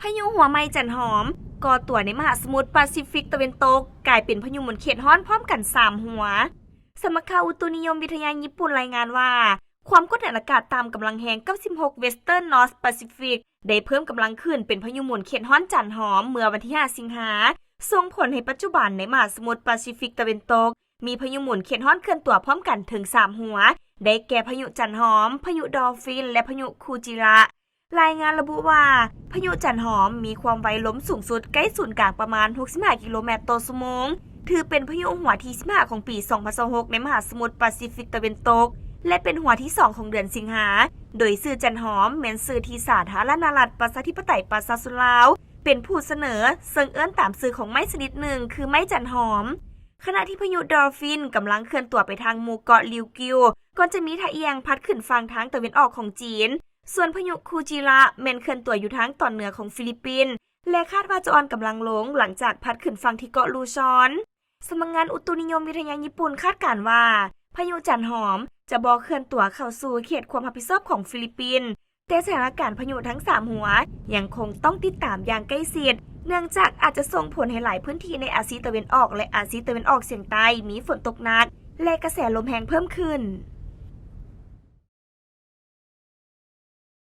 ພາຍຸຫົວໃໝ່ຈັນຫອມ ກໍ່ຕົວໃນມະຫາສະໝຸດປາຊີຟິກຕາເວັນຕົກ ກາຍເປັນພາຍຸໝູນເຂດຮ້ອນພ້ອມກັນສາມຫົວ. ສຳນັກຂ່າວອຸຕຸນິຍົມວິທະຍາຍີ່ປຸ່ນລາຍງານວ່າ ຄວາມກົດອາກາດຕ່ຳກຳລັງແຮງເກົ້າສິບຫົກ Western North Pacific ໄດ້ເພີ່ມກຳລັງຂຶ້ນເປັນພາຍຸໝູນເຂດຮ້ອນຈັນຫອມເມື່ອວັນທີຫ້າສິງຫາ ສົ່ງຜົນໃຫ້ປັດຈຸບັນໃນມະຫາສະໝຸດປາຊີຟິກຕາເວັນຕົກ ມີພາຍຸໝູນເຂດຮ້ອນເຄື່ອນຕົວພ້ອມກັນເຖິງສາມຫົວ ໄດ້ແກ່ພາຍຸຈັນຫອມ, ພາຍຸດອລຟິນ ແລະ ພາຍຸຄູຈິລະ. ລາຍງານລະບຸວ່າ ພາຍຸຈັນຫອມມີຄວາມໄວລົມສູງສຸດໃກ້ສູນກາງປະມານຫົກສິບຫ້າກິໂລແມັດຕໍ່ຊົ່ວໂມງ, ຖືເປັນພາຍຸຫົວທີສິບຫ້າຂອງປີສອງພັນຊາວຫົກໃນມະຫາສະໝຸດປາຊີຟິກຕາເວັນຕົກ ແລະ ເປັນຫົວທີສອງຂອງເດືອນສິງຫາ, ໂດຍຊື່ຈັນຫອມແມ່ນຊື່ທີ່ສາທາລະນະລັດປະຊາທິປະໄຕປະຊາຊົນລາວ ເປັນຜູ້ສະເໜີ, ເຊິ່ງເອີ້ນຕາມຊື່ຂອງໄມ້ຊະນິດໜຶ່ງ ຄືໄມ້ຈັນຫອມ. ຂະນະທີ່ພາຍຸດອລຟິນກຳລັງເຄື່ອນຕົວໄປທາງໝູ່ເກາະລິວກິວ ກ່ອນຈະມີທ່າອ່ຽງພັດຂຶ້ນຝັ່ງທາງຕາເວັນອອກຂອງຈີນ, ສ່ວນພາຍຸຄູຈິລະແມ່ນເຄື່ອນຕົວຢູ່ທາງຕອນເໜືອຂອງຟີລິບປິນ ແລະ ຄາດວ່າຈະອ່ອນກຳລັງລົງຫຼັງຈາກພັດຂຶ້ນຝັ່ງທີ່ເກາະລູຊອນ. ສຳນັກງານອຸຕຸນິຍົມວິທະຍາຍີ່ປຸ່ນຄາດການວ່າ ພາຍຸຈັນຫອມຈະບໍ່ເຄື່ອນຕົວເຂົ້າສູ່ເຂດຄວາມຮັບຜິດຊອບຂອງຟີລິບປິນ, ແຕ່ສະຖານະການພາຍຸທັງສາມຫົວຍັງຄົງຕ້ອງຕິດຕາມຢ່າງໃກ້ຊິດ, ເນື່ອງຈາກອາດຈະສົ່ງຜົນໃຫ້ຫຼາຍພື້ນທີ່ໃນອາຊີຕາເວັນອອກ ແລະ ອາຊີຕາເວັນອອກສຽງໃຕ້ມີຝົນຕົກໜັກ ແລະ ກະແສລົມແຮງເພີ່ມຂຶ້ນ.